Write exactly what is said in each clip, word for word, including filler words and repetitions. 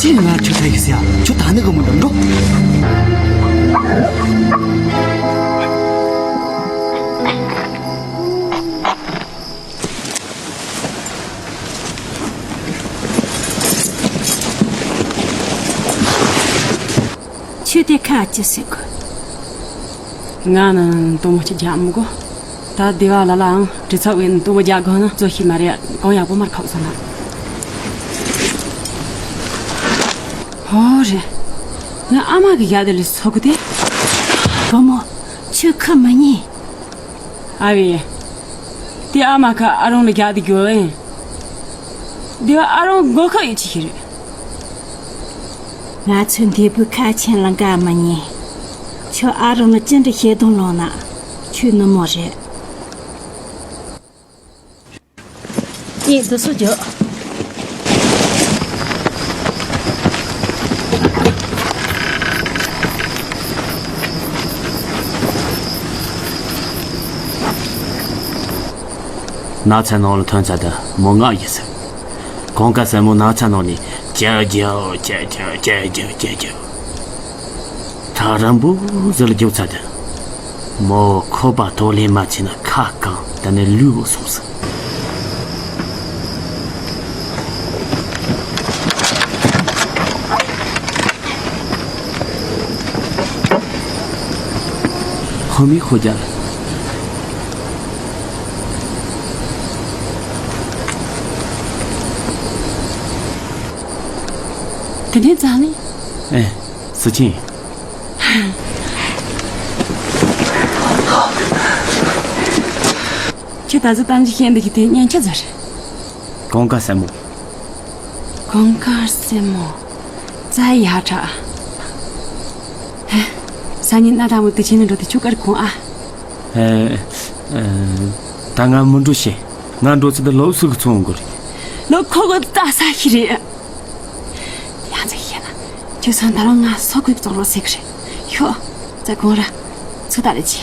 ཅི་ང་ཁྱོད་ཚ་གི་ཟེར་ཡ། ཁྱོད་ད་ནི་གི་མི་འདུག་འགྲོ། ཁྱོད་དེ་ཁ་ཅི་ཟེར་གི། ང་ནི་དུང་མོ་གཅིག་རྒྱག་མི་དགོས། ད་སྡེ་བ་ལ་ལའང་དྲི་ཚབ་བས་ནི་དུང་མོ་རྒྱག་དགོས་ན་རྩོད་ཤེས་མ་རེད། གང་ཡག་པོ་མར་ཁག་སོང་ན། ཧོ་རེད། ང་ཨ་མ་གི་ཡ་དེ་ལས་སོ་གི་དེ། བུ་མོ། ཁྱོད་ཁ་མི་ཉན། ཨ་བས། དེ་ཨ་མ་ཁ་ཨ་རོང་ལ་རྒྱག་དེ་དགོས་ཨེ། སྡེ་བ་ཨ་རོང་མགོ་ཁ་ཡོད་ཅི་ཞིག་རེད། ང་ཚོའི་འདས་པོའི་ཁ་ཆེན་ལ་འགའ་མི་ཉན། ཁྱོད་ཨ་རོང་ལ་ཅི་འདྲ་ཞེ་སྡང་ལངས་ན། ཁྱོད་ནུ་མོ་རེད། ངས་འདི་ཚོ་རྒྱག་ན་ཚ་ནང་ལ་ཐོན་ཚར་དུས་མོ་ངག་ཡིན་ཟེར། གང་ག་སྲས་མོ་ན་ཚ་ནང་ནས་ཇེ་ཇེ་ཇེ་ཇེ་ཇེ་ཇེ་ཇེ། ཐག་རིང་པོ་ཟིག་ལ་རྒྱུག་ཚར་དུས། མོ་ཁོག་པ་དོག་ལེན་མ་བྱས་ན་ཁ་བཀང་། དེ་ནས་ལུས་པོ་སོང་ཟིག། ཧོ་མི་ཧོ་རྒྱལ། དེ་ནས་ཙང་ནི། ཨེ། སུ་ཆིན། ཁྱོད་ད་གཟོད་གཏམ་རྒྱུད་བཤད་འདི་གི་དེ་སྙན་ཆ་ཟེར། གང་ག་སྲས་མོ། གང་ག་སྲས་མོ། ཙ་ཡ་ཁྲ། ཧེ། སང་ཉིན་ན་ད་མོ་དུ་ཆེན་ནས་འགྲོ་དུས་ཆུ་དཀར་གོང་ཨ། ཨེ། ཨེ། ད་ང་མི་འགྲོ་ཤེས། ང་འགྲོ་ཚེ་ད་ལོ་སུ་གི་ཚོང་དགོས་རེད། ལོ་ཁོ་གི་ད་ས་ཤི་རེད། ཡང་ཚིག་བཤད་ན། ཁྱོད་ཚོ་ད་རུང་ང་སོ་ཁོས་བཙོང་རོགས་ཟེར་གི་རེད། ཤོག་ཙ་གོང་ར། ཚུར་ད་རེ་ཆེ།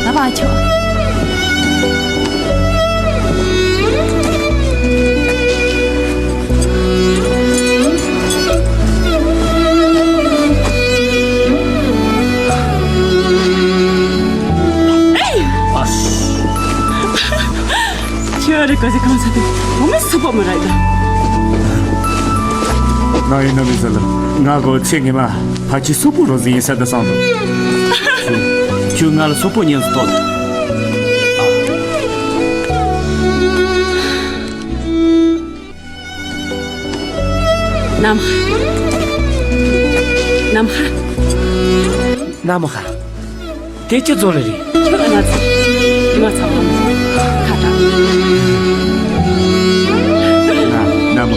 ཨ་ཕ་ཁྱོད། ཁྱོད་རེ་ག་ཟེ་གང་ས་དེ་འོ་མི་སུ་པོ་མི་ར་ཡ། ང་ཡིན་ན་མི་ཟེར་ལ། ང་གོ་ཚེ་ངེ་མ་ཕ་ཆི་སུ་པོ་རོ་ཟི་ཡིན་ས་ད་སང་དུ། ཁྱོད་ང་ལ་སུ་པོ་ཉན་སུ་ཏོ། ནམ། ནམ་ཧ། ནམ་ཧ། དེ་ཅི་ཚོ་ལ་རེད། ཁྱོད་ང་ཚོ། ང་ཚོ་ཁ་གྲག་ན་ན་མོ།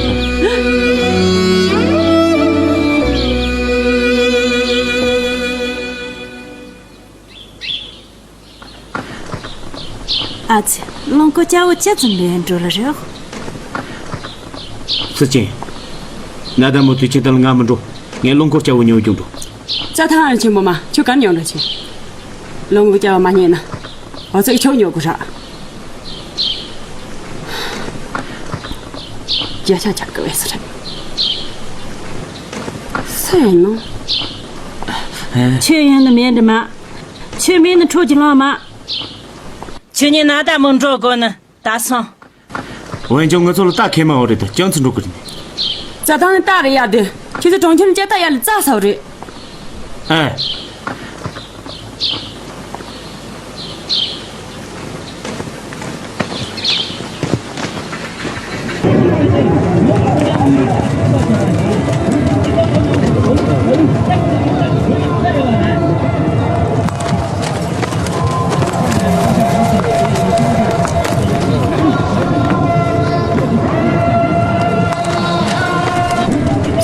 ཨ་ཙི། རླངས་འཁོར་སྐྱ་བོ་ཅི་ཙམ་ལས་འགྲོ་ལ་རེད། སུ་ཅན། ན་ད་མོ་དུས་ཆེན་དེ་ལ་ང་མི་འགྲོ། ངས་རླངས་འཁོར་སྐྱ་བོ་ཉོ་རྒྱུ་འགྲོ། རྩྭ་ཐང་ཨ་ཆེན་མོ་མ། ཁྱོད་གར་ཉོ་འགྲོ་ཆེ། རླངས་འཁོར་སྐྱ་བོ་མ་རྙེད་ན། འོ་ཙི་ཁྱོད་ཉོ་དགོས་ར། རྒྱ་ཆ་ཆག་གི་བས་སུ་རེད། སུ་ཡིན་ནོ། ཁྱོད་ཡིན་ནི་མེད་འདྲི་མ། ཁྱོད་མེད་ནི་ཁྲོ་གི་ལོང་མ། ཁྱོད་ཉིད་ན་ད་མི་འགྲོ་དགོས་ནི། ད་སོང་། འོན་ཀྱང་ང་ཚོ་ལ་རྟ་ཁེལ་མ་འོ་རེད་དུ་ཅང་ཚུ་འགྲོ་གི་རེད། རྩྭ་ཐང་ནི་རྟ་རེད་ཡ་དེ། ཁྱོད་ཚོ་གྲོང་ཁྱེར་ནས་ཅ་རྟ་ཡར་ལ་རྩྭ་ཟ་བ་རེད། ཨ།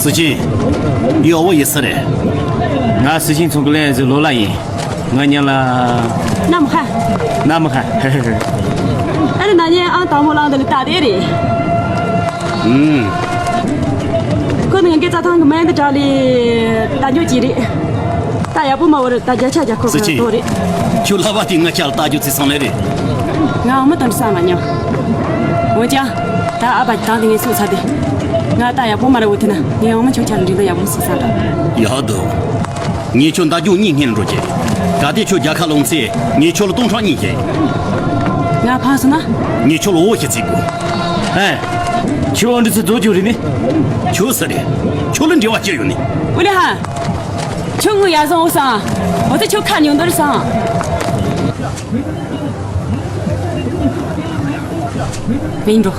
སུ་ཅིན། ཡོ་བོ་ཡི་སུ་རེད། ང་སུ་ཅིན་ཚང་གི་ལན་ཟི་ལོ་ལ་ཡིན། ང་ཉ་ལ། ནམ་ཧ། ནམ་ཧ། ཨ་རི་ན་ཉན་ཨང་དང་པོ་ལངས་འདི་ལ་ལྟ་དེ་རེད། ཨུམ། ཁོ་ནི་ངའི་རྩྭ་ཐང་གི་སྨན་གྱི་དྲ་ལས་ད་འཇོག་གྱི་རེད། ད་ཡག་པོ་མ་བོར་ད་བརྒྱ་ཆ་བརྒྱ་ཁོ་སུ་ཁོ་ཆེ། ཏོ་རེད། ཁྱོད་ལྷ་བ་དེ་ང་ཅག་ལ་ལྟ་རྒྱུ་ཚེ་སང་ལེ་རེད། ང་འོ་མ་དོན་བསམ་མ་མྱོང་། འོ་ཅག་ད་ཨ་ཕ་དང་དེ་ངས་སུ་ཚ་དེ། ང་ད་ཡག་པོ་མ་རེད་འོ་དེ་ན་ངས་འོ་མ་ཁྱོད་ཅག་ལ་འདྲི་ད་ཡག་པོ་སུ་ཚ་ད། ཡག་འདུག་ངས་ཁྱོད་མདའ་རྒྱུག་གཉིས་སྔོན་འགྲོ་བྱེད། གལ་ཏེ་ཁྱོད་རྒྱལ་ཁ་ལོན་ཚེ་ངས་ཁྱོད་ལ་སྟོང་ཕྲག་གཉིས་བྱེད། ང་ཕངས་སོང་ན། ངས་ཁྱོད་ལ་འོ་ཞིག་བརྩིས་དགོས། ཨེ། ཁྱོད་འདི་ཚོ་རྫོགས་རྒྱུ་རེད་ནི། ཁྱོད་སུ་རེད། ཁྱོད་ལ་འབྲེལ་བ་ཅི་ཡོད་ནི། ཨུ་ལེ་ཧ། ཁྱོད་ངོ་ཡ་བཟང་འོ་སང་། འོ་ཚེ་ཁྱོད་ཁ་ཉུང་འདོར་སང་། ཡིན་འགྲོ།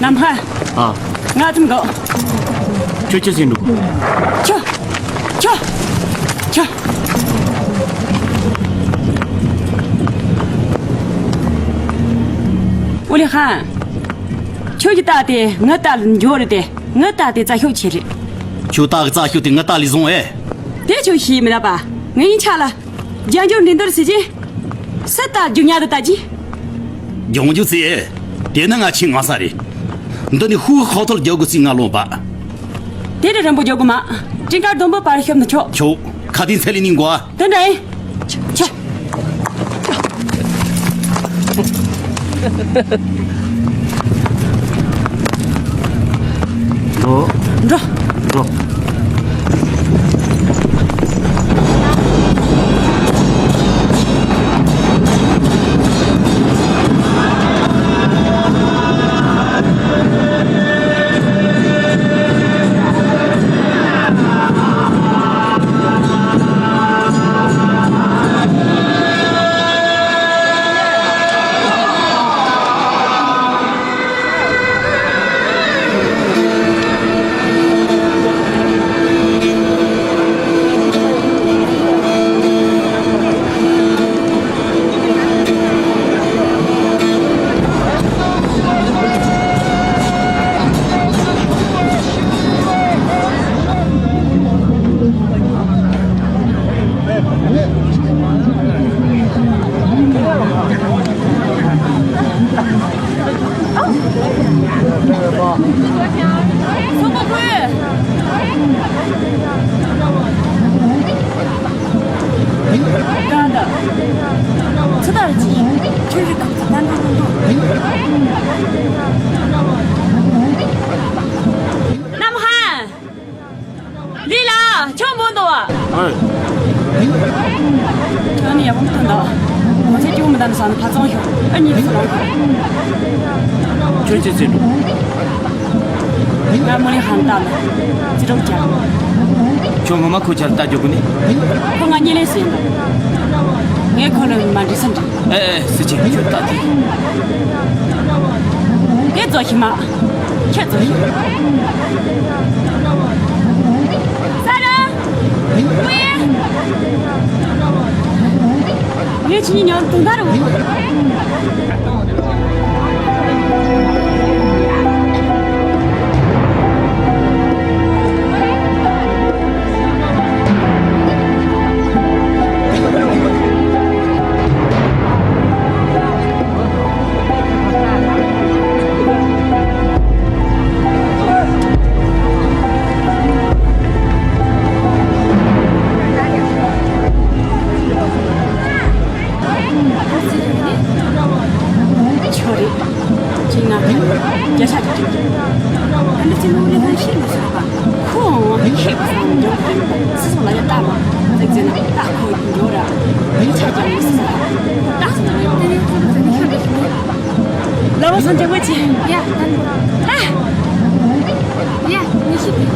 ནམ་ཧ། ཨ། ང་ཐུམ་གོ། ཁྱོད་ཁྱོད་ཟིན་འདུག་ཁྱོད། ཁྱོད། ཁྱོད། ཨོ་ལེ་ཧ། ཁྱོད་ཀྱི་རྟ་དེ་ངའི་རྟ་ལ་འགྱོ་རེད་དེ། ངའི་རྟ་དེ་རྩྭ་ཤོག་ཆེ་རེད། ཁྱོད་རྟ་གི་རྩྭ་ཤོག་དེ་ངའི་རྟ་ལས་བཟུང་ཨེ། དེ་ཁྱོད་ཤེས་མི་ལ་པ། ངའི་ཆ་ལ། རྒྱ་འགྱུར་འདི་འདིར་ཟེར་གྱིས། སུ་ལྟ་རྒྱུ་ཉག་ཏུ་ལྟ་གྱིས། རྒྱང་རྒྱུག་ཚེ། དེ་ནི་ང་ཆེས་ངང་ས་རེད། འདི་ནི་ཧུའུ་ཁོ་ཐོར་རྒྱག་དགོས་ཚེ་ང་ལོན་པ། དེ་རེ་རིང་པོ་རྒྱག་དགོས་མ། སྤྲིན་དཀར་ལྡོམ་པོ་བར་ཤོབ་ན་ཆོག་ཆོག་ཁ་དན་ཚད་ལས་ནི་འགོ་ཨ། དེ་འདྲ་ཡིན། ཆོག་འགྲོ། འགྲོ། འགྲོ། ནམ་ཧན། ལི་ལ། ཁྱོད་མོ་འདུག་བ། ཨ། ཁྱོད་ནི་ཡག་པོ་མི་འདུག་ང་ཚོ་སྐྱོ་མི་འདུག་ནི་ས་ནི་ཕ་ཚང་ཤོག་ཨ་ནི་ཚོ་ལ། ཁྱོད་ཅི་ཟེར་འདུག་ང་མོ་ལི་ཧན་ལྟ་ལ། ཅི་རོགས་བྱ། ཁྱོད་ངོ་མ་ཁོ་ཆར་ལྟ་རྒྱུ་གི་ནི། ཁོ་ང་གཉིད་ལས་ཟིན་འདུག་ངས་ཁོ་ལ་མ་འདྲི་ས་འདྲི། ཨེ་ཨེ་སི་ཆེ་ཁྱོད་ལྟ་དེ། དེ་ཚོ་ཤི་མ། ཁྱོད་ཚོ་ཤི། ས་ར། ཝེ། ངས་ཁྱེད་གཉིས་མཉམ་དུ་འདར་འོང་། ཆོ་རེད། ཅི་ང་ཁྱོད་རྒྱ་ཤ་རྒྱ་ཅིག་ཨ་འདི་ཚེ་ནོར་ལས་ཁང་ཤེས་མི་ཤེས་པ། ཁོ་འོང་ཤེས་པ་སང་འཇོག་གི་རེད། སི་སོ་ལ་ཡ་ལྟ་མ། ཚིག་ཚེ་ན་ལྟ་ཁོ་འཇོག་ར། མི་ཆ་རྒྱ་མི་སི་སོ་ལ་ལྟ་སོང་ན་ཡོད། དེ་ནས་ཁོ་ཚོ་ཚེ་ནས་ཤོར་འདུག་ཤི་ནས། ལ་བ་སོང་ཇག་པ་ཆེ། ཡ་ལྟ་ནི། ལ། ཡ་མི་ཤི་གི།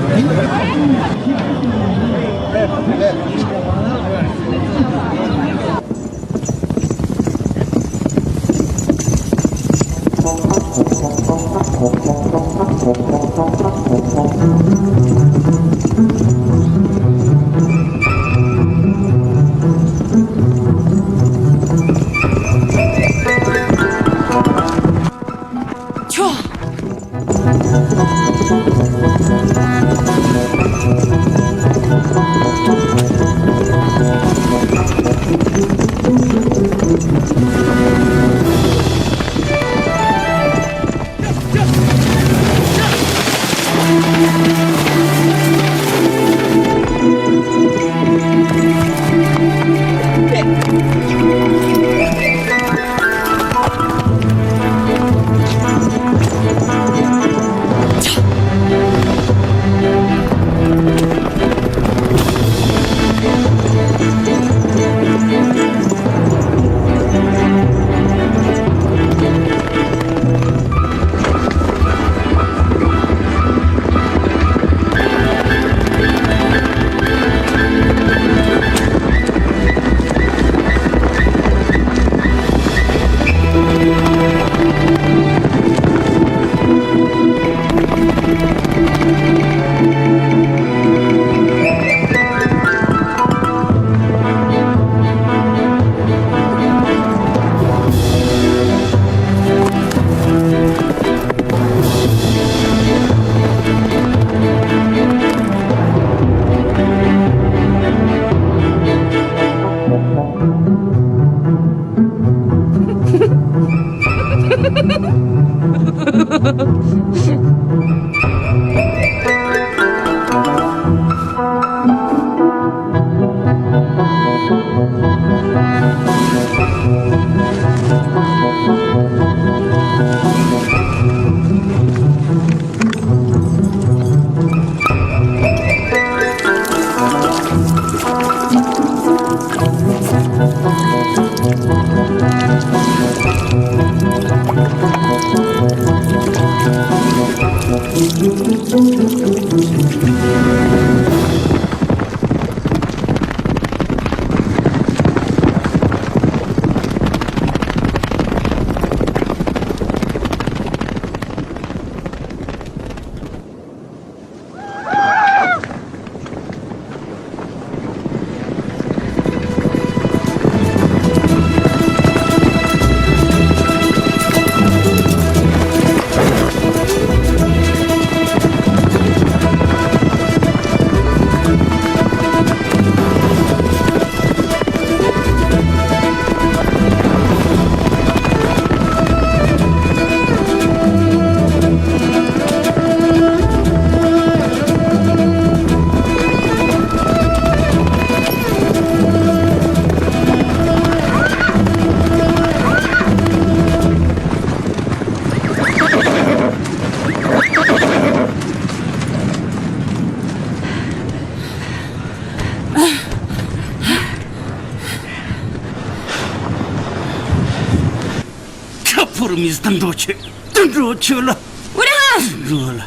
ཁ་ཕོར་མིས་དུད་འགྲོ་ཁྱོད། དུད་འགྲོ་ཁྱོད་ལ། ཨུ་རེ་ཧ། དུད་འགྲོ་ལ།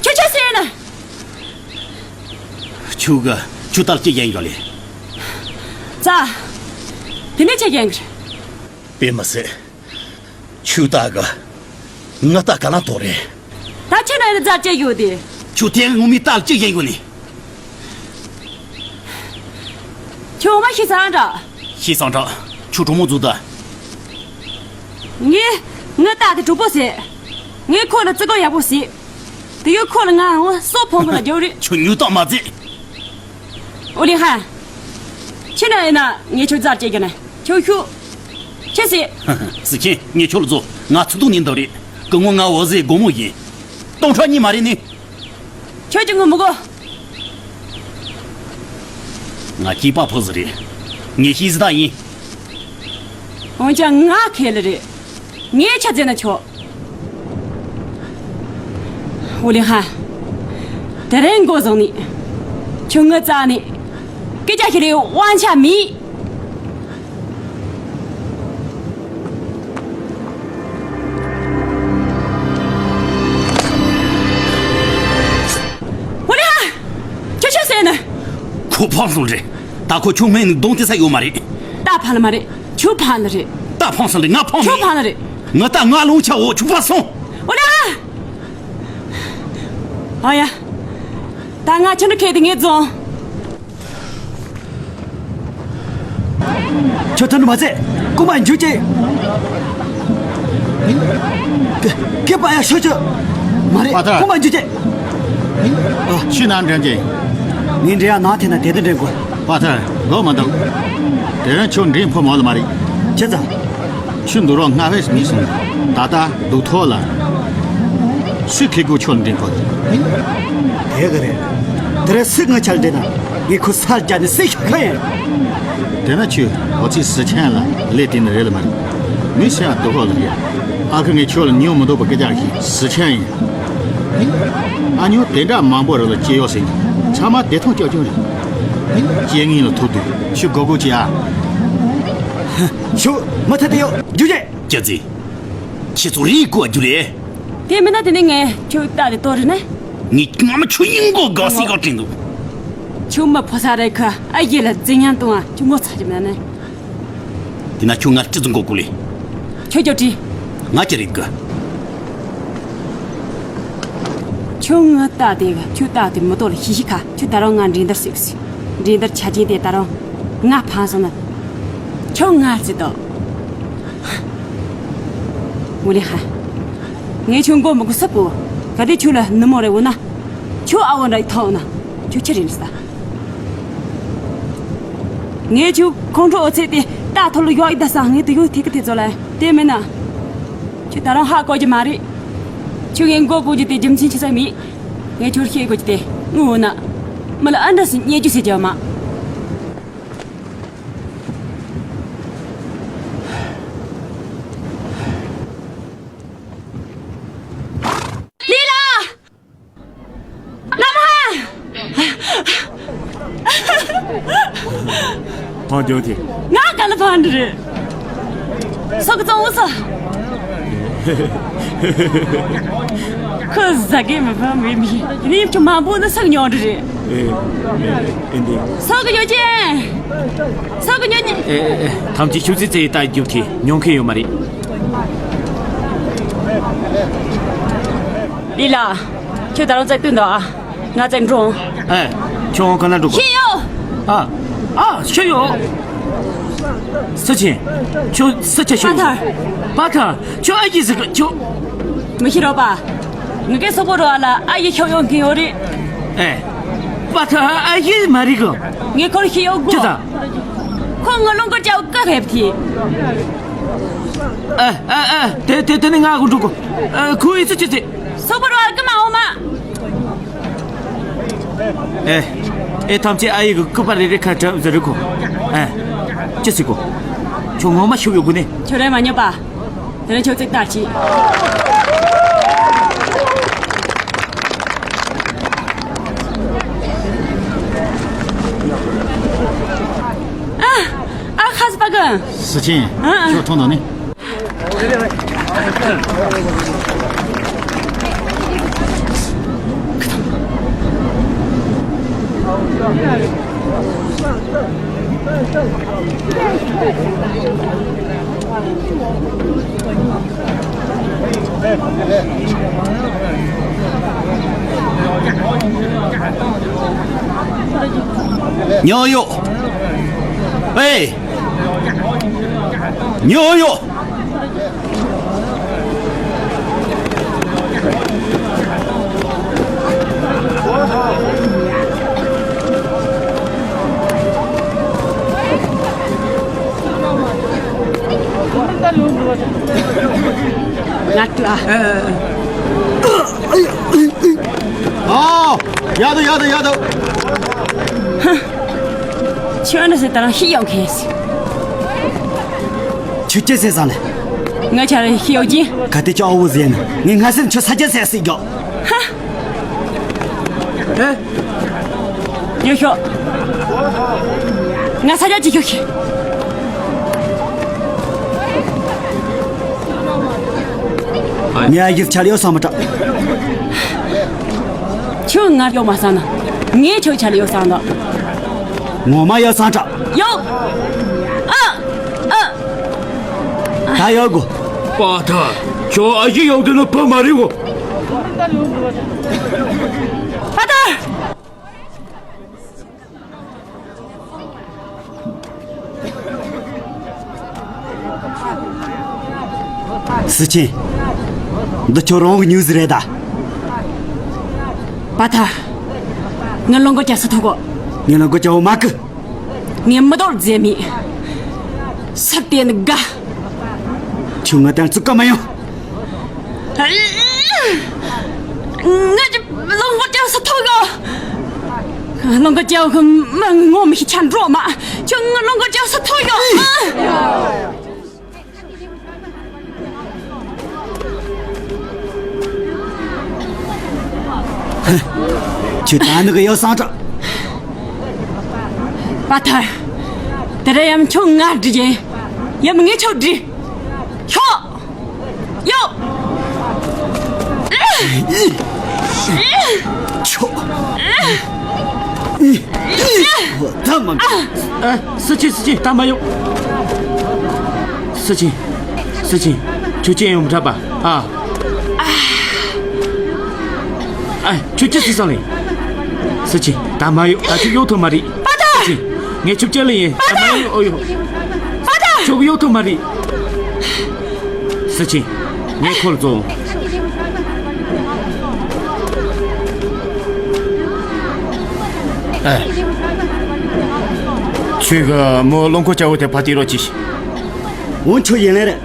ཁྱོད་ཆི་ཟེར་ན། ཁྱོད་ག་ཁྱོད་ལྟར་ཅི་ཡན་ཡོད་ལེ། ཙ། དེ་ནས་ཆི་ཡན་གི། དཔེ་མི་སྲིད། ཁྱོད་ལྟ་ག་ང་ལྟ་ག་ན་དོ་རེད། ད་ཁྱོད་ན་ཡིན་ཙ་ཅི་ཡོད་དེ། ཁྱོད་དེ་ངོ་མི་ལྟར་ཅི་ཡན་ཡོད་ནི། ཁྱོད་མ་ཤི་སང་འདྲ། ཤི་སང་འདྲ། ཁྱོད་གྲོགས་མོ་འཛུགས་ད། ངས་ངའི་རྟ་དེ་གྲོགས་པོ་ཟེར། ངས་ཁོ་ལ་བརྩི་བཀུར་ཡག་པོ་བྱས། དེ་ཡོད་ཁོ་ལ་ང་འོ་སོ་ཕོང་གི་ལ་རྒྱོབ་རེད། ཁྱོད་ཉོས་སྟངས་མ་བརྩི། ཨོ་ལི་ཧ། ཁྱེད་ན་ཡིན་ན་ངས་ཁྱོད་རྩར་སྐྱེལ་རྒྱུ་ན་ཁྱོད་ཤུགས། ཁྱེད་སྲིད། སྲིད་ཁྱེད་ངས་ཁྱོད་ལ་བཟོ་ང་ཚོ་ཏོག་ནས་འདུག་རེད། སྐུ་ངོ་ང་འོ་ཟེ་སྒོ་མོ་ཡིན། སྟོང་ཕྲག་གཉིས་མ་རེད་ནི། ཁྱོད་ཀྱི་ངོ་མི་གོ། ང་སྐྱེས་པ་ཕོ་ཟི་རེད། ངས་ཤེས་ཟི་ད་ཡིན། འོན་ཀྱང་ང་ཁེ་ལི་རེད། ངས་ཆ་ཙེ་ན་ཆོག་ཨོ་ལི་ཧ། དེ་རིང་འགོ་བཟུང་ནས། ཁྱོད་ངི་རྩ་ནས། སྐད་ཆ་ཤི་རེ་དབང་ཆ་མེད། ཧུ་ལེ་ཧ། ཁྱོད་ཆོས་ཟེར་ནི། ཁོ་ཕངས་སོང་རེད། ད་ཁོ་ཁྱོད་སྨན་ནི་གདོང་དེ་ས་ཡོད་མ་རེད། ད་ཕན་ལ་མ་རེད། ཁྱོད་ཕན་ལ་རེད། ད་ཕངས་སོང་རེད། ང་ཕངས་ཁྱོད་མེད། ཕན་ལ་རེད། ང་ད་ང་ལོང་ཆ་འོ་ཆུ་ཕ་སོང་། ཧུ་ལེ་ཧ། ཨ་ཡ། ད་ང་ཁྱོད་འདྲ་ཁེལ་དེ་ངས་བཙོང་། ཁྱོད་ཐོན་མ་ཚད་རྐུན་མ་འཇུ་ཅེ། ཀེ་ཀེ་པ་ཡ་ཤོད་ཅེ། མ་རེད། པ་ཐར། རྐུན་མ་འཇུ་ཅེ། ཁྱོད་ནང་འདྲེན་ཅེ། ངས་འདྲེན་ཡ་ནང་དེ་ན་དེ་དེ་འདྲེན་དགོས། པ་ཐར་ལོ་མ་འདུག་དེ་རིང་ཁྱོད་འདྲེན་ཕོད་མོ་ལ་མ་རེད། ཁྱེད་ཚང་། ཁྱོད་འདུག་རོགས་སྔ་བས་མི་སོང་། ད་ལྟ་འདུག་ཐོག་ལ། སུས་ཁེ་གུ་ཁྱོད་འདྲེན་ཕོད། དེ་ག་རེད། དེ་རིང་སུས་ང་ཆ་འདྲེན་ན་ངས་ཁོ་སར་བརྒྱབ་ནས་སུས་ཤོག་ཁ་ཡིན། དེ་ན་ཁྱོད་འོ་ཚིག་སི་ཆེན་ལ་ལས་དེ་ནི་རེད་ལ་མ་རེད། མི་སེ་ཡང་འདུག་ཧོ་ལ་ཡ། ཨ་ཁུ་ངས་ཁྱོད་ལ་ཉོ་མི་འདུག་པ་སྐད་ཆ་ཞིག་སི་ཆེན་ཡིན། ཨ་ཉོ་དེ་འདྲ་མང་པོ་རེ་ལ་སྐྱེ་ཡོད་ཟེར། ཚང་མ་བདེ་ཐང་ཅོག་ཅོག་རེད། རྐྱེན་ངན་ལ་ཐུག་དུས་ཁྱོད་དགོས་དགོས་ཅི་ཨ། ཤོག་མ་ཐད་དེ་ཡོད་རྒྱུ་རེད། སྐྱ་རྫི། ཁྱེད་ཚོ་རིག་གོ་རྒྱུ་རེད། དེ་མིན་ན་དེ་ནས་ངས་ཁྱོད་ལྟ་དེ་ལྟོ་རེད་ན། ངས་སྔ་མ་ཁྱོད་ཡིན་གོ་དགའ་སི་གོ་དྲན་འདུག་ཁྱོད་མ་ཕོ་ས་རེད་ཁ་ཨ་ཡེ་ལ་རྫི་ཉང་གཏོང་ཨ་ཁྱོད་ངོ་ཚ་རྒྱུ་མེད་ན། དེ་ན་ཁྱོད་ང་ལ་ཅི་ཙམ་གོ་དགོས་ལེ། ཁྱོད་ཀྱོ་དྲིས། ང་ཅི་རེད་གི། ཁྱོད་ང་ལྟ་དེ་ག་ཁྱོད་ལྟ་དེ་མི་ལྟོ་ལ་ཤི་ཤི་ཁ་ཁྱོད་ད་རུང་ང་འགྲན་བསྡུར་ཟེར་གི་ཟེར། འགྲན་བསྡུར་ཆ་རྐྱེན་དེ་ད་རུང་ང་ཕང་སོང་ན། ཁྱོད་ང་རྩི་དོ། ངུ་ལེ་ཧ། ངས་ཁྱོད་མགོ་མི་གུ་སུབ་གོ་ག་དེ་ཁྱོད་ལ་ནུ་མོ་རེ་འོ་ན། ཁྱོད་ཨ་བོ་འདྲ་ཡི་ཐོག་ན་ཁྱོད་ཁྱི་རེད་ཟ། ངས་ཁྱོད་ཁོང་ཁྲོ་འོ་ཚེ་དེ་ལྟ་ཐོ་ལ་ཡོག་ཡི་ད་ས་ངས་དུ་ཡོད་ཐིག་གི་དེ་ཚོ་ལ་དེ་མིན་ན། ཁྱོད་ད་རང་ཧ་གོ་རྒྱུ་མ་རེད། ཁྱོད་ངས་མགོ་གོ་རྒྱུ་དེ་རྒྱུ་མཚན་ཆི་ས་མེད། ངས་ཁྱོད་ཤེས་གོ་རྒྱུ་དེ་ངུ་འོ་ན། མི་ལ་ཨ་འདྲ་སི་རྙེད་རྒྱུ་ཟེར་རྒྱུ་མ། ལི་ལ། ལ་མ། ཕང་རྒྱུ་དེ། ང་ག་ལ་ཕང་འདི་རེད། སོག་གཙང་བོ་སོ། ཁོ་ཟ་གི་མི་ཕང་མི་མི། ནི་ཁྱོད་མ་བུ་ནི་སོག་ཉོ་འདི་རེད། ཨེ། ཨེ་འདི། སོག་ཉོ་ཅན། སོག་ཉོ་ཉི། ཨེ་ཨེ་ཨེ། ཐམས་ཅད་ཆུ་ཚོད་ཙེ་ཡི་ལྟ་རྒྱུ་དེ་ཉོ་མཁན་ཡོད་མ་རེད། ལི་ལ། ཁྱོད་ད་རུང་བཙལ་དུས་འདུག་ཨ། ང་བཙལ་འགྲོ། ཨེ། ཁྱོད་ག་ན་འགྲོ་གོ། ཤེས་ཡོད། ཨ། ཨ། ཤེས་ཡོད། སུ་ཆེན། ཁྱོད་སུ་ཆེ་ཤོད། པ་ཐར། པ་ཐར། ཁྱོད་ཨ་ཡེ་ཟིག་ཁྱོད། མི་ཤེས་རོགས་པ། ངི་གེ་སོག་པོ་རོ་ཨ་ལ་ཨ་ཡེ་ཤོག་ཡོང་གི་ཡོད་རེད། ཨེ། པ་ཐར་ཨ་ཡེ་མ་རེད་གོ། ངས་ཁོར་ཤེས་ཡོད་གོ། ཁྱོད་ད། ཁོ་ང་ལོང་ཀར་ཅའོ་ཀ་ཧེབ་ཐི། ཨ་ཨ་ཨ། དེ་དེ་དེ་ནི་ང་གོ་འགྲོ་གོ། ཨ། ཁོ་ཡི་སུ་ཆེ་ཚེ། སོག་པོ་རོ་ཨ་ཀི་མ་འོ་མ། ཨེ། ཨེ་ཐམས་ཅད་ཨ་ཡེ་གི་སྐུད་པ་རེ་རེ་ཁ་གྲབས་ཟེར་རེ་གོ། ཨེ། ཅི་སི་གོ། ཁྱོད་ངོ་མ་ཤུགས་ཡོད་གོ་ནི། ཁྱོད་རེ་མ་ཉོ་པ། དེ་ནས་ཁྱོད་ཚིག་ལྟར་གྱིས། ཨ། ཨ་ཁ་སི་པ་གི། སི་ཆེན། ཨ། ཁྱོད་ཐོང་དང་ནི། ཉོ་ཡོ། ཨེ། ཉོ་ཡོ། ང་ལྟོས་ཨ། ཨ། ཡག་འདུག་ཡག་འདུག་ཡག་འདུག་ཁྱོད་འདྲ་ཟེར་ད་རང་ཤི་ཡོང་མཁན་ཟེར། ཁྱོད་སྐྱེ་ཟེར་ས་ལ། ང་ཆ་རེ་ཤི་ཡོང་གི། ག་དེ་ཅོག་འོ་ཟེར་ན་ངས་ང་སེམས་ཁྱོད་ས་སྐྱ་ཟེར་སྲིད་རྒྱོ། ཧ། ཨེ། ཡོད་ཤོག་ང་ས་སྐྱ་ཅི་ཤོག་ཤི། ངས་ཨ་ཡིར་ཆ་ལ་ཡོད་བསམ་མ་དྲག་ཁྱོད་ང་ཡོད་མ་བསམ་ན། ངས་ཁྱོད་ཆ་ལ་ཡོད་བསམ་དོ། ངོ་མ་ཡོད་བསམ་དྲག་ཡོད། ཨ། ཨ། ད་ཡོད་གོ། པ་ཐ། ཁྱོད་ཨ་ཡི་ཡོད་དེ་ནི་བུ་མ་རེད་གོ། པ་ཏར། སི་ཆིན། འདི་ཁྱོད་རང་གི་ཉུག་ཟི་རེད་ད། པ་ཏར། ངའི་རླངས་འཁོར་བསྐྱལ་ས་ཐུག་གོ། ངའི་རླངས་འཁོར་བསྐྱལ་བ་མ་གི། ངས་མི་དོར་རྫས་མེད། སུ་བལྟས་ནི་དགའ། ཁྱོད་ང་དང་བཙུགས་ཀ་མ་ཡོང་། ང་ཅི་རླངས་འཁོར་བསྐྱལ་ས་ཐུག་ཡོད། རླངས་འཁོར་བསྐྱལ་གི་མི་ངོ་མི་ཤེས་ཆ་འགྲོ་མ། ཁྱོད་ང་རླངས་འཁོར་བསྐྱལ་ས་ཐུག་ཡོད། ཁྱོད་ད་ནི་གི་ཡོད་སང་དྲ། པ་ཐར། དེ་ར་ཡམ་ཁྱོད་ང་འདྲི་ཡིན། ཡམ་ངས་ཁྱོད་འདྲི། ཁྱོད། ཡོ། ཁྱོད། ད་མ། ཨ། སི་ཆིན། སི་ཆིན། ད་མ་ཡོང་། སི་ཆིན། སི་ཆིན། ཁྱོད་ཅི་ཡོང་འདྲ་པ། ཨ། ཨ། ཁྱོད་ཅི་སི་སང་ལེ། སི་ཆིན། ད་མ་ཡོང་། ད་ཁྱོད་ཡོང་ཐུབ་མ་རེད། པ་ཏར། སི་ཆིན། ངས་ཁྱོད་བསྐྱལ་ལེ་ཡིན། པ་ཏར། ད་མ་ཡོང་། ཨོ་ཡོ། པ་ཏར། ཁྱོད་ཡོང་ཐུབ་མ་རེད། སི་ཆིན། ངས་ཁོ་ལ་བཙོང་། ཨེ། ཁྱོད་ཀྱི་མོ་རླངས་འཁོར་བསྐྱལ་བ་དེ་ཕར་སྟེར་རོགས་གྱིས། འོ་ཁྱོད་ཡིན་ལེ་རེད།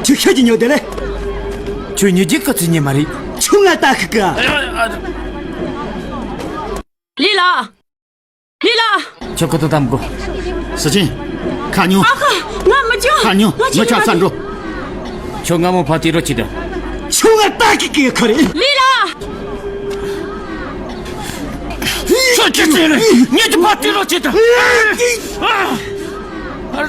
ཁྱོད་ཤེད་ཀྱི་ཉོ་དེ་ལེ། ཁྱོད་ཉི་རྗེ་གི་ཚིག་ཉན་མ་རེད། ཁྱོད་ང་ལྟ་ཁི་ཀི། ལི་ལ། ལི་ལ། ཁྱོད་ཁོ་ཐག་དམ་གོ། སི་ཆིན། ཁ་ཉོ། ཨ་ཁ། ང་མི་ཅོ། ཁ་ཉོ། ང་ངི་ཆ་ས་འགྲོ། ཁྱོད་ང་མོ་ཕ་ཏི་རོ་ཅི་ད། ཁྱོད་ང་ལྟ་ཁི་ཀི་ཁ་རེད། ལི་ལ། ཁྱོད་ཅི་ཟེར་རེད། ངེད་ཀྱི་ཕ་ཏི་རོ་ཅི་ད། ཨ། ཨ།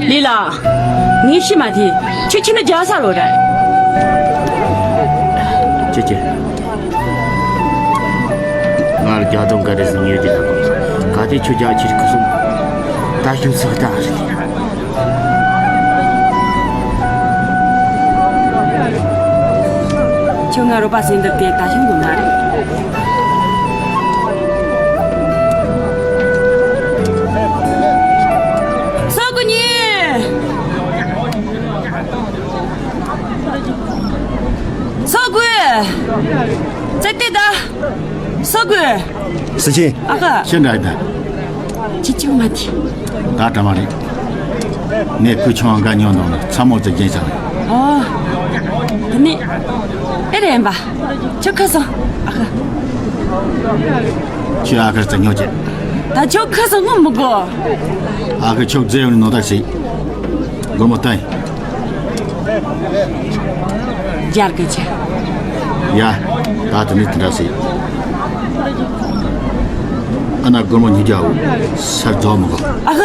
ལི་ལ། ངས་ཤི་མ་དེ། ཁྱོད་ཁྱི་ནི་རྒྱ་ས་རོ་ར། ཅེ་ཅེ། ང་ལ་རྒྱ་དོན་ག་རེ་ཟིན་ཡོད་དེ་དང་། ག་དེ་ཁྱོད་རྒྱ་ཁྱི་རིགས་ཁུ་སོང་། ད་ཤུགས་ཚུགས་ད་རེད། ཁྱོད་ང་རོ་པ་ཟིན་འདུག་དེ་ད་ཤུགས་འདུག་མ་རེད། སོ་གུ་ཉི། སོ་གུ། ཙེ་ཏེ་ད། སོ་གུ། སི་ཆིན། ཨ་ཁ། ཤི་འདྲ་ད། ཅི་ཅི་མ་དེ། ད་དྲ་མ་རེད། ངས་ཁུ་ཆུང་འགའ་ཉོ་འདུག་ན་ཚ་མོ་ཙེ་རྒྱན་ཆགས་རེད། ཨོ། དེ་ནི། ཨེ་རེད་ཨེམ་པ། ཁྱོད་ཁ་སོང་། ཨ་ཁ། ཁྱོད་ཨ་ཁར་ཙེ་ཉོ་བྱེད། ད་ཁྱོད་ཁ་སང་ངོ་མི་གོ། ཨ་ཁ་ཁྱོད་རྫས་ཡོང་ནོ་ད་ཞིག་སྒོར་མོ་བཏང་། རྒྱར་གི་ཆ། ཡ། ད་དེ་ནི་དེ་འདྲ་ཞིག་ཨ་ན་སྒོར་མོ་ཉིས་བརྒྱ་འོ། སར་རྫོགས་མི་གོ། ཨ་ཁ།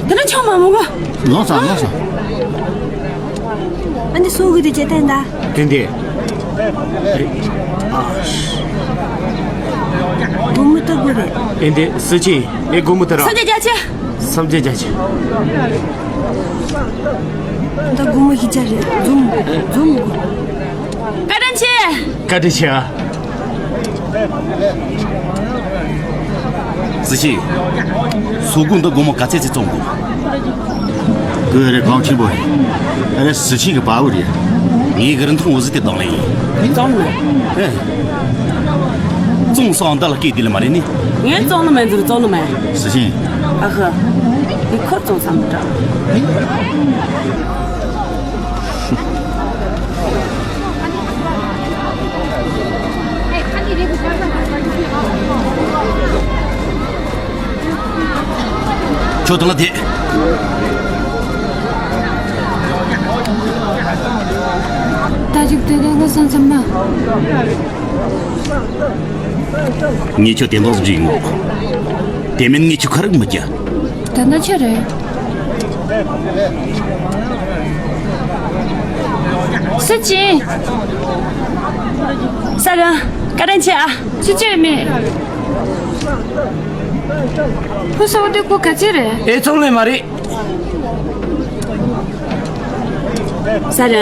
དེ་ན་ཆོག་མ་མི་གོ། ལོངས་སོང་ལོངས་སོང་། ཨ་ནི་སུ་གི་དེ་ཇེ་བརྟན་ད། དེ་འདི། སྒོར་མོ་ལྟ་དགོས་རེད། ཨེ་འདི་སུ་ཅི་ཨེ་སྒོར་མོ་ལྟ་ར། སུམ་བརྒྱ་བརྒྱ་ཆ། སུམ་བརྒྱ་བརྒྱ་ཆ། ད་སྒོར་མོ་བཞི་བརྒྱ་རེད། འཛོམས་འཛོམས་དགོས། བཀའ་དྲིན་ཆེ། བཀའ་དྲིན་ཆེ་ཨ། ཟི་ཤིང་། སོ་གུ་འདི་སྒོར་མོ་ག་ཚད་ཅིག་བཙོང་དགོས། ཀུ་རེ་གོང་ཆེན་པོ། ཨ་རེ་ཟི་ཤིང་གི་པ་བུ་རེད། ངའི་གི་རིན་ཐང་འོ་ཟི་དེ་བཏང་ལེ་ཡིན། བཙོང་ནི་མེད། ཨེ། བཙོང་སོང་འདི་ལ་སྐད་དེ་ལ་མ་རེད་ནི། ངས་བཙོང་ནི་མེད་ཟེར། བཙོང་ནི་མེད། ཟི་ཤིང་། ཨ་ཧ། འདི་ཁོ་བཙོང་བསམ་འདྲ། ཁྱོད་དང་ལ་དེ། ད་ཅིག་དེ་དེ་ང་སང་ཙམ་མ། ངས་ཁྱོད་དེ་འདོགས་སུ་འཇུག་ཡིན་ནོ། དེ་མིན་ངས་ཁྱོད་ཁ་རུག་མི་རྒྱུ། དེ་ན་ཆི་རེད། སི་ཅིན། ས་ར། བཀའ་དྲིན་ཆེ་ཨ། ཅི་བྱས་མེད། ཁོ་སོ་དེ་ཁོ་ག་ཚད་རེད། ཨེ་ཚོང་ལས་མ་རེད། ས་ར།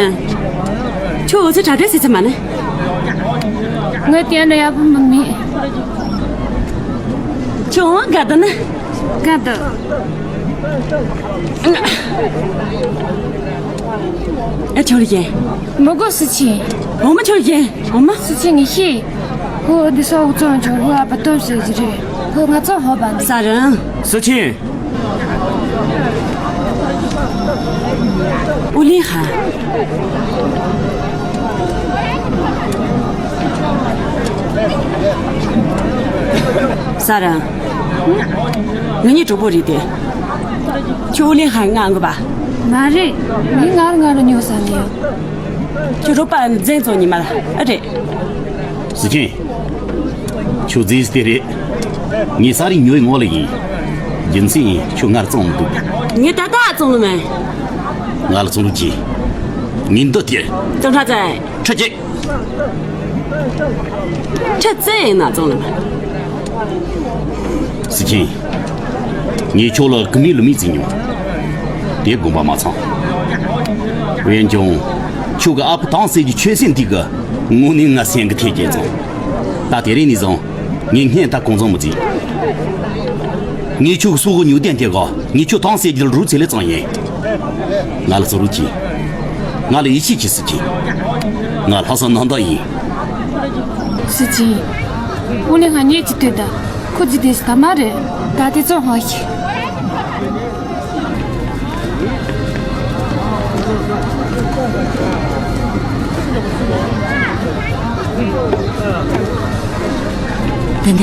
ཁྱོད་འུ་ཚོ་དྲ་གྲོགས་ཟེར་ཚེ་མ་ནི། ངས་དེ་ན་ཡག་པོ་མི་མེད། ཁྱོད་འོང་དགའ་འདུག་ན། དགའ་འདུག་ཨ་ཁྱོད་ལ་ཡིན། མི་དགོས་སི་ཆིན། འོ་མ་ཁྱོད་ལ་ཡིན། འོ་མ། སི་ཆིན་ངས་ཤེས། ཁོ་འདི་ས་འུ་ཚོ་འཇོག་གི་ཨ་ཕ་སྟོབས་ཟེར་གྱི་རེད། ཁོ་ང་ཚོ་ཧོ་བ་འདི། ས་ར། སི་ཆིན། ཨུ་ལི་ཧ། ས་ར། ང་གཉིས་གྲོགས་པོ་རེད་དེ། ཁྱོད་ཨུ་ལི་ཧ་ང་དགོས་པ། མ་རེད། ངས་ངར་ངར་ཉོ་ས་ནས། ཁྱོད་རོགས་པ་འཛིན་བཙོང་ཉི་མ་ལ་ཨ་རེད། སི་ཆིན། ཁྱོད་རྫིས་དེ་རེད། ངས་ས་རིན་ཉོས་ངོ་ལ་ཡིན། རྒྱུ་མཚན་ཁྱོད་ངར་བཙོང་མི་འདུག་ངས་ད་ལྟ་བཙོང་ནི་མེད། ང་ལ་བཙོང་རོགས་གྱིས། ངས་འདི་སྟེར། བཙོང་ཁྲ་ཙེ། ཁྲ་ཅིག་ཁྲ་ཙེ་ཡིན་ན་བཙོང་ནི་མེད། སི་ཆིན། ངས་ཁྱོད་ལ་ཀུ་མི་ལུ་མི་བརྩིས་མྱོང་། དེ་དགོངས་པ་མ་ཚོམ། འོན་ཀྱང་། ཁྱོད་ཀྱི་ཨ་ཕ་དྭངས་གསལ་གྱི་ཆོད་སེམས་དེ་གི་དངོས་གནས་ང་སེམས་ཀྱི་ཐད་ཀྱི་བཙོང་། ད་དེ་རིང་ནས་བཟུང་ངས་སྔོན་ལྟར་གང་བཙོང་མི་བརྩི། ངས་ཁྱོད་ཀྱི་སྲོག་གི་ཉོ་དོན་དེ་ག་ངས་ཁྱོད་དྭངས་གསལ་གྱི་རུ་ཚེ་ལས་བཙོང་ཡིན། ང་ལ་བཙོང་རོགས་གྱིས། ང་ལ་ཡིད་ཆེས་གྱིས་སི་ཆིན། ང་ལྷག་བསམ་རྣམ་དག་ཡིན། སི་ཆིན། ཨུ་ལེ་ང་གཉིས་ཀྱི་དུས་ད་ཁོ་ཅི་དེ་སི་ད་མ་རེད། ད་དེ་ཚོ་ཧང་ཞིག་དེ་ནས་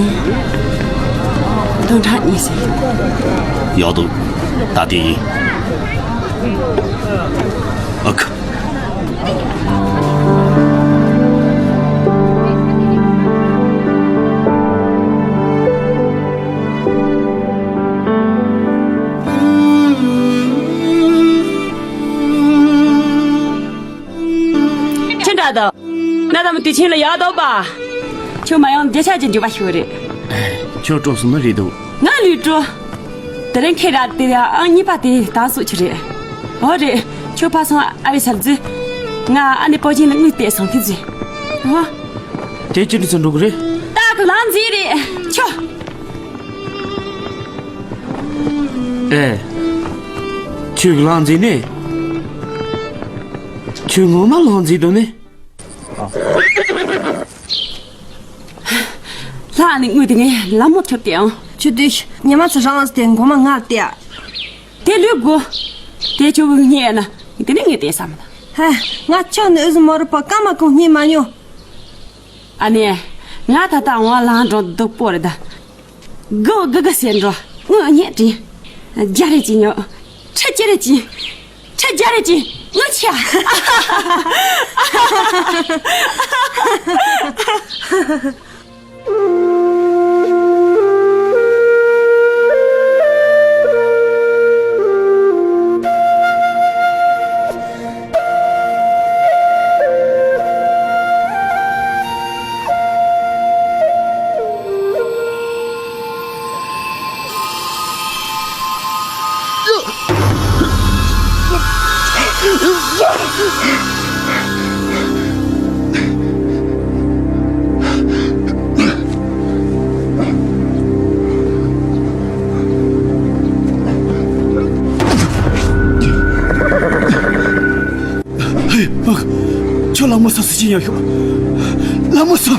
སྟོང་ཕྲག་གཉིས་ཟེར། ཡག་འདུག་ད་དེ་ཡིན། ཨ་ཁུ། ཁྱེད་འདྲ་དང་། ན་ད་མི་དུས་ཆེན་ལ་ཡག་འདུག་པ། ཁྱོད་མ་ཡོང་བརྒྱ་ཆ་གྱི་འགྱུར་བ་ཤོར་རེད། ཁྱོད་སྤྲོ་སོང་ནི་རེད་འདུག་ང་ལུས་སྤྲོ། དེ་རིང་ཁྱེད་ར་དེ་ཡ་ཨང་གཉིས་པ་དེ་ད་སུ་ཆི་རེད། འོ་རེད། ཁྱོད་ཕ་སོང་ཨ་རི་ཚར་རྫི། ང་ཨ་ནེ་པོ་ཅིན་ལ་དངུལ་སྟེར་སོང་ཁི་རྫི། འོ། དེ་ཅི་འདྲ་ཚོ་འགྲོ་གི་རེད། ད་གི་ལང་རྫི་རེད། ཁྱོད། ཨེ། ཁྱོད་ལང་རྫི་ནི། ཁྱོད་ངོ་མ་ལང་རྫི་འདུག་ནི། ལྷ་ནི་དངུལ་དེ་ངས་ལ་མོ་ཁྱོད་དེ་ཨང་། ཁྱོད་དེ་ཉི་མ་ཚོ་རང་ལ་དེ་མགོ་མ་ངར་དེ། དེ་ལུས་དགོ། དེ་ཁྱོད་བུ་ཉེ་ན་དེ་ནི་ངས་དེ་བསམ་ལ། ཧ། ང་ཁྱོད་ནི་ཨུ་ཟི་མོ་རུ་པ་ཀ་མ་གོང་རྙེད་མ་མྱོང་། ཨ་ནེ། ང་ད་ལྟ་ཝང་ལང་འགྲོ་འདུག་པོ་རེད་ད། གོ་གི་གི་ཟེར་འགྲོ། དངོས་རྙེད་དྲིན། རྒྱ་རེ་ཅི་ཉོ། ཁྲི་རྒྱ་རེ་ཅི། ཁྲི་རྒྱ་རེ་ཅི། དངུལ་ཆེ་ཨ། སོ་སོ་ཅི་ཡང་ཤོག་ལ་མོ་སོ།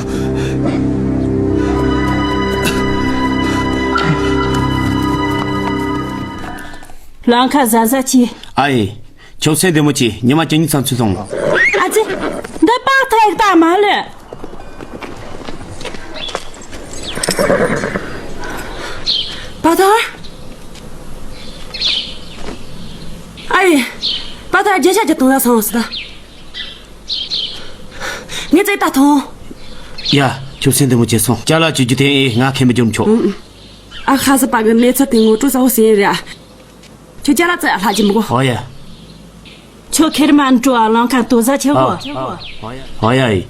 ལང་ཁ་ཟ་ཟ་ཅི། ཨ་ཡེ། ཁྱོད་སེམས་བདེ་མོ་བྱོས། ཉི་མ་བཅུ་གཉིས་ཙམ་ཚུར་སོང་། ཨ་ཙི། འདི་པགས་ཐག་ཡག་ཏག་མ་ལོས། པ་ཐར། ཨ་ཡེ། པ་ཐར་རྒྱན་ཆ་གྱི་དུང་ལ་སོང་ཟིག་ད། ངས་བཙལ་ད་ཐོང་། ཡ། ཁྱོད་སེམས་བདེ་མོ་བྱོས་སོང་། ཅ་ལག་བཅོས་རྒྱུ་དེ་ཨེ་ང་ཁེ་མི་འཇོར་ཆོག་ཨ་ཁ་ས་པ་གི་གནས་ཚུལ་དེ་ངོ་སྤྲོད་ས་བོ་ཟིན་རེད། ཁྱོད་ཅ་ལག་བཙལ་ལྷག་གི་མི་དགོས། ཨོ་ཡ། ཁྱོད་ཁེར་མ་འགྲོ་ཨ། ལང་ཁ་དོ་ཟ་ཆེ་བོ། ཨོ་ཡ་ཡ།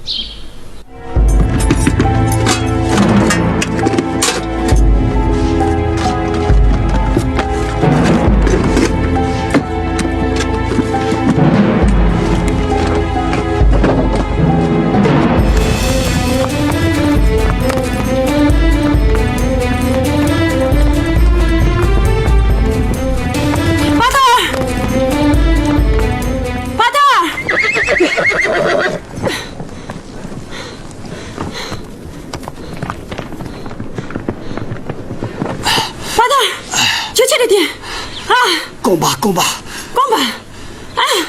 པ་ཐར། པ་ཐར། པ་ཐར། ཁྱོད་ཆི་རེད་དེ། ཨ། རྐང་པ་རྐང་པ། རྐང་པ། ཨ།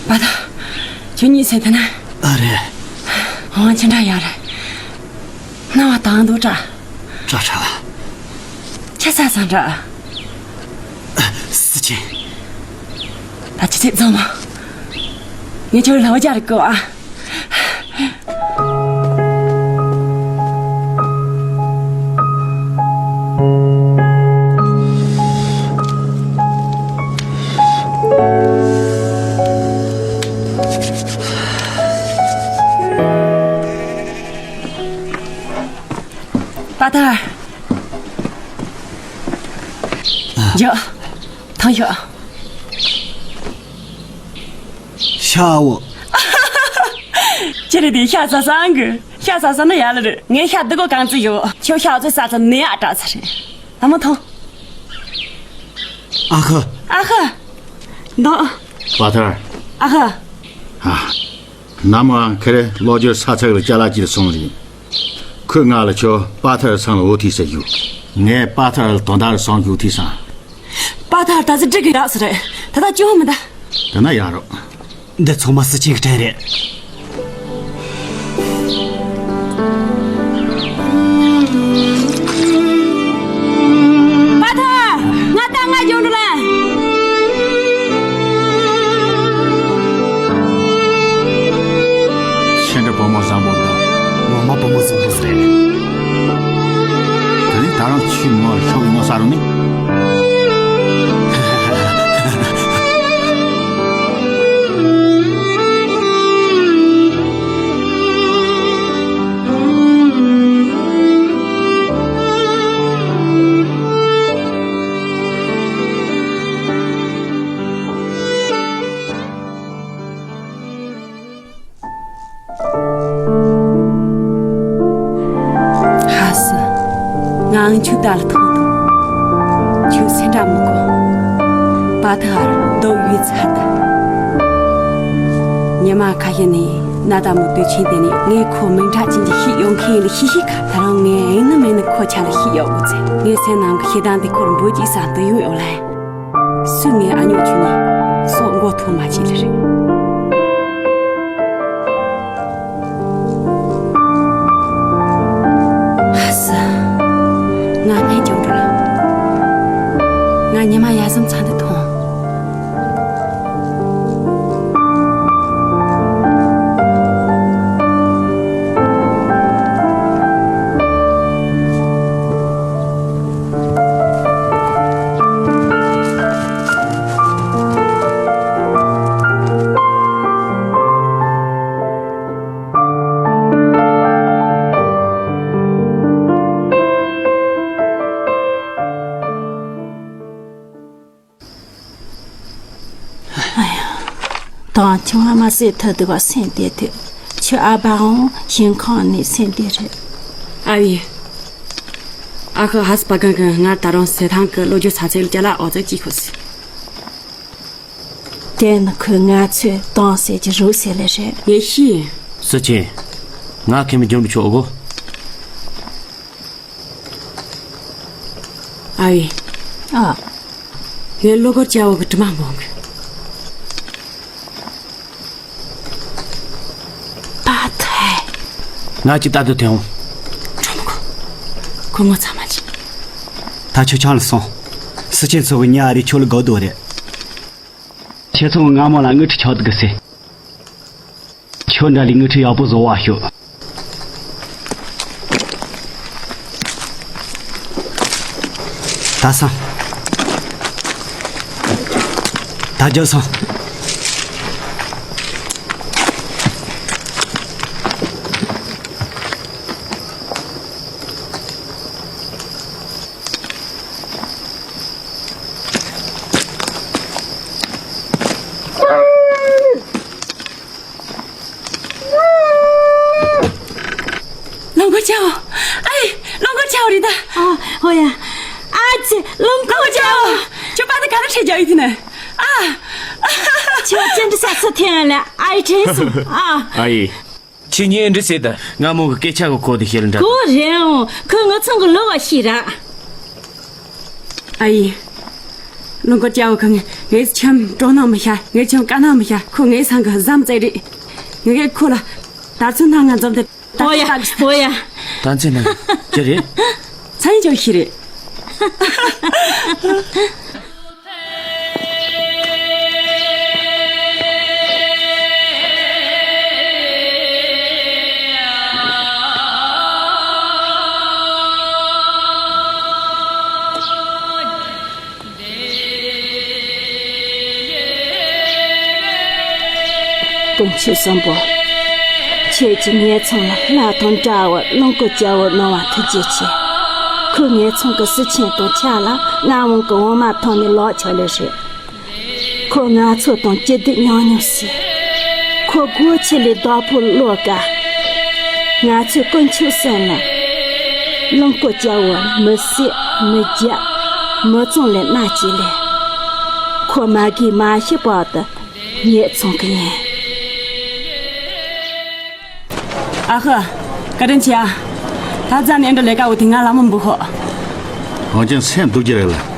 པ་ད། ཁྱོད་གཉིད་སད་ཐུབ་ན། ཨ་རེད། འོང་ཅི་འདྲ་ཡོད་རེད། སྣང་བ་དྭངས་འདུག་དྲ། དྲ་དྲ། ཁྱེད་ས་སང་དྲ། སི་ཆེན། ད་ཅི་ཚེ་བཟང་མ། ངས་ཁྱོད་ལ་བ་རྒྱག་རེ་གོ་ཨ། པ་ཐར། ཡ། ཐང་ཡ། ཤ་བོ། ཁྱེད་རེད་དེ་ཤ་ཟ་སང་གི། ཤ་ཟ་ས་ན་ཡག་ལ་རེད། ངས་ཤ་འདི་གོ་གང་ཙི་ཡོད། ཁྱོད་ཤ་ཚོད་ཟ་ཚ་ནི་ཨ་དྲག་ཚ་རེད། ལ་མོ་ཐོང་། ཨ་ཁུ། ཨ་ཁུ། འདོ། པ་ཐར། ཨ་ཁུ། ཨ། ནམ་ཨང་ཁེ་རེ་ལོ་རྒྱུས་ས་ཚིགས་ལ་ཅ་ལག་ཅིག་སོང་རེད། ཁོས་ང་ལ་ཁྱོད་པ་ཐར་ཚང་ལ་འོ་ཐིག་ཟེར་རྒྱུ། ངས་པ་ཐར་ལ་དོན་དག་རེ་སོང་རྒྱུ་ཐིག་སང་། པ་ཐར་ད་ཟི་འགྲིག་གི་རག་ས་རེད། ད་ད་ཅུང་མི་འདའ། དེ་ན་ཡག་རོགས། འདི་ཚང་མ་སི་ཆེན་གྱི་དྲན་རེད། པ་ཐར། ང་ད་ང་འཇོན་འགྲོ་ལ། ཤེས་འདྲ་བུ་མོ་བཟང་པོ་འདུག་ངོ་མ་བུ་མོ་བཟང་པོ་ཟིག་རེད། དེ་ནས་ད་རང་ཁྱིམ་ངོ་ཤོག་ངོ་ས་རུ་ནི། ངའང་ཁྱོད་ད་ལ་ཐོང་དང་། ཁྱོད་སེམས་ཁྲལ་མི་དགོས། པ་ཐ་ཧར་རྡོ་ཡོད་ཚ་ད། ཉི་མ་ཁ་ཤས་ནས་ན་ད་མོ་དུས་ཆེན་དེ་ནས་ངས་ཁོ་མིང་གྲགས་ཅན་གྱི་ཤེས་ཡོང་མཁན་ལ་ཤེས་ཤེས་ཁ། ད་རང་ངས་ཨེ་ནི་མེད་ནི་ཁོ་ཆ་ལ་ཤེས་ཡོད་དགོས་ཚེ། ངའི་སེམས་ནང་གི་ཞེ་སྡང་དེ་ཁོར་འབོད་ཅིག་ས་དུ་ཡོང་ཡོད་ལ། སུས་ངའི་ཨ་ཉོག་ཆུ་ནས་སོག་མགོ་ཐོན་མ་བྱེད་ལེ་རེད། ཧ་སི། ང་སྨན་སྐྱོན་འགྲོ་ལ། ང་ཉི་མ་ཡ་ཟམ་ཚ་འདི་ཐོང་། ཨ་ཡ། དང་ཆུང་ཨ་མ་ཟེར་ཐུབ་འདུག་ག་སེམས་བདེ་ཐུབ། ཁྱོད་ཨ་ཕའང་ཞིང་ཁང་ནས་སེམས་བདེ་རེད། ཨ་ཡེ། ཨ་ཁུ་ཧ་སི་པ་གང་གི་ང་ད་རུང་ཟས་ཐང་གི་བློ་རྒྱུ་ཚ་ཚད་ལ་ཅ་ལག་འོ་ཙག་ཅིག་ཁུ་སི། དེ་ནི་ཁོས་ང་ཚོས་དང་ཟས་ཀྱི་རུ་ཟེར་ལེ་རེད། ངས་ཤེས། སི་ཆེན། ང་ཁེ་མི་འཇོན་པ་ཆོག་གོ། ཨ་ཡེ། ཨ། ངས་བློ་སྐོར་བྱ་བ་གི་དྲི་མ་འབོང་གི། པ་ཐའི། ང་ཅི་ལྟ་དུ་དེ་འོང་། ཁྲོམ་གོ། ཁོ་ངོ་ཚ་མ་ཅི། ད་ཁྱོད་ཆང་ལ་སོང་། སི་ཆེན་ཚོ་གི་ཉ་རེ་ཁྱོད་ལ་དགོས་དོ་རེད། ཁྱེད་ཚོ་ང་མོ་ལ་དངུལ་ཁྲི་ཆག་དགོས་སེ། ཁྱོད་འདྲ་ལས་དངུལ་ཁྲི་ཡག་པོ་བཟོ་བ་ཤོག། ད་སང་། ད་རྒྱབ་སང་། ལོང་ཀོ་ཅའོ། ཨའི། ལོང་ཀོ་ཅའོ་རེད་ད། ཨ། ཧོ་ཡ། ཨ་ཙི། ལོང་ཀོ་ཅའོ། ཁྱོད་པ་ད་ག་རེ་བྱེད་རྒྱུ་ཡིན་དེ་ནི། ཨ། ཁྱོད་ཅི་འདྲ་ས་སུ་ཐེན་ལ་ཨའི་དྲན་སོང་། ཨ། ཨའི། ཁྱེད་གཉིས་འདྲི་ཟེར་ད། ང་མོ་གི་སྐད་ཆ་གི་གོ་དེ་ཤེས་ལ་འདྲ། གོ་རེད་འོང་། ཁོས་ངུ་ཚང་གི་ལོ་བ་ཤེས་ར། ཨ་ཡེ། ལོང་ཀོ་ཅའོ་ཁང་ངའི་ཁྱིམ་སྤྲོ་སྣང་མི་ཤ། ངའི་ཁྱིམ་དཀའ་སྣང་མི་ཤ། ཁོ་ངའི་སང་གི་ཟམ་ཙེ་རེད། ངས་ཁོ་ལ་དར་ཚོན་ནང་ང་འཛོམས་ཏེ་ད་ཨོ་ཡ། ཨོ་ཡ། ད་ཚོན་ནང་ཅི་རེད། ཚན་ཅོ་ཤི་རེད། དཀོན་མཆོག་གསུམ་པོ། ཁྱེད་ཀྱིས་ངེད་ཚང་ལ་ལྷ་དང་འདྲ་བར་ལོང་ཀོ་ཅའོ་གནང་བ་ཐུགས་རྗེ་ཆེ། ཁོས་ངེད་ཚང་གི་སི་ཆེན་དང་ཆ་ལ་ང་དབང་གི་འོ་མ་འཐུང་ནས་ལོག་ཆོག་ལེ་རེད། ཁོ་ང་ཚོ་དང་སྐྱིད་སྡུག་མཉམ་མྱོང་བྱས། ཁོ་སྒོ་ཕྱི་ལས་བདག་པོ་བློ་དཀར། ང་ཚོས་དཀོན་མཆོག་གསུམ་ལ་ལོང་ཀོ་ཅའོ་མི་བསད་མི་རྒྱག་མི་བཙོང་ལས་མ་བྱེད་ལེ། ཁོ་མ་གིས་མ་ཤི་བར་དུ་ངེད་ཚང་གི་ཡིན། ཨ་ཧ། བཀའ་དྲིན་ཆེ་ཨ། ད་ཙ་ནས་འདྲ་ལས་ཀ་འོ་དེ་ང་ལ་མི་འབུ་ཧོ། འོན་ཀྱང་སེམས་སྡུག་རྒྱུ་རེད་ལ།